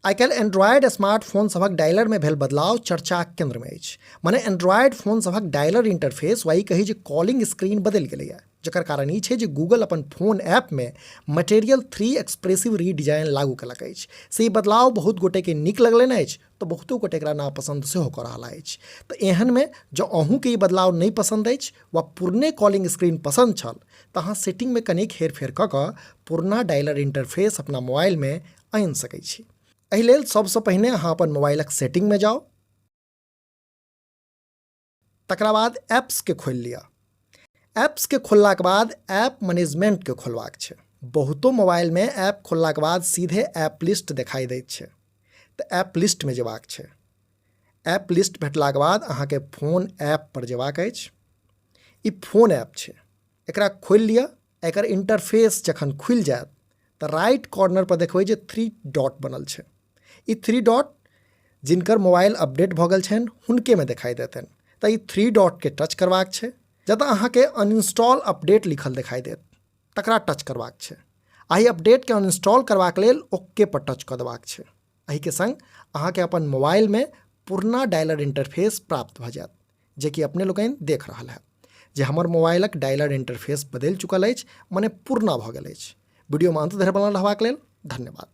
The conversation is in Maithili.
आइ काल्हि एंड्रॉयड स्मार्टफोन सभक डायलरमे भेल बदलाव चर्चाक केन्द्रमे अछि। मने एंड्रॉयड फोन सभक डायलर इंटरफेस वा ई कही जे कॉलिंग स्क्रीन बदलि गेलैए, जकर कारण ई छै जे गूगल अपन फोन ऐपमे मटेरियल 3 एक्सप्रेसिव रीडिजाइन लागू केलक अछि। से ई बदलाव बहुत गोटेके नीक लगलनि अछि तऽ बहुतो गोटे एकरा नापसंद सेहो कऽ रहल अछि। तऽ एहनमे जँ अहूँके ई बदलाव नहि पसंद अछि वा पुरने कॉलिंग स्क्रीन पसंद छल तऽ अहाँ सेटिंगमे कनेक हेरफेर कऽ कऽ पुरना डायलर इंटरफेस अपना मोबाइलमे आनि सकै छी। एहि लेल सबसँ पहिने अहाँ अपन मोबाइलक सेटिंगमे जाउ, तकरा बाद ऐप्सके खोलि लिअ। ऐप्सके खोललाके बाद ऐप मैनेजमेंटके खोलबाक छै। बहुतो मोबाइलमे ऐप खोललाके बाद सीधे ऐप लिस्ट देखाइ दैत छै, तऽ ऐप लिस्टमे जेबाक छै। ऐप लिस्ट भेटलाके बाद अहाँके फोन ऐप पर जेबाक अछि। ई फोन ऐप छै, एकरा खोलि लिअ। एकर इंटरफेस जखन खुलि जायत तऽ राइट कॉर्नर पर देखबै जे 3 डॉट बनल छै। ई 3 डॉट जिनकर मोबाइल अपडेट भऽ गेल छनि हुनकेमे देखाइ देतनि। तऽ ई 3 डॉटके टच करबाक छै, जतऽ अहाँके अनइंस्टॉल अपडेट लिखल देखाइ देत तकरा टच करबाक छै। आ एहि अपडेटके अनइंस्टॉल करबाक लेल ओके पर टच कऽ देबाक छै। एहिके संग अहाँके अपन मोबाइलमे पुरना डायलर इंटरफेस प्राप्त भऽ जायत, जेकि अपने लोकनि देख रहल है जे हमर मोबाइलक डायलर इंटरफेस बदलि चुकल अछि, मने पुरना भऽ गेल अछि। वीडियोमे अंत धरि बनल रहबाक लेल धन्यवाद।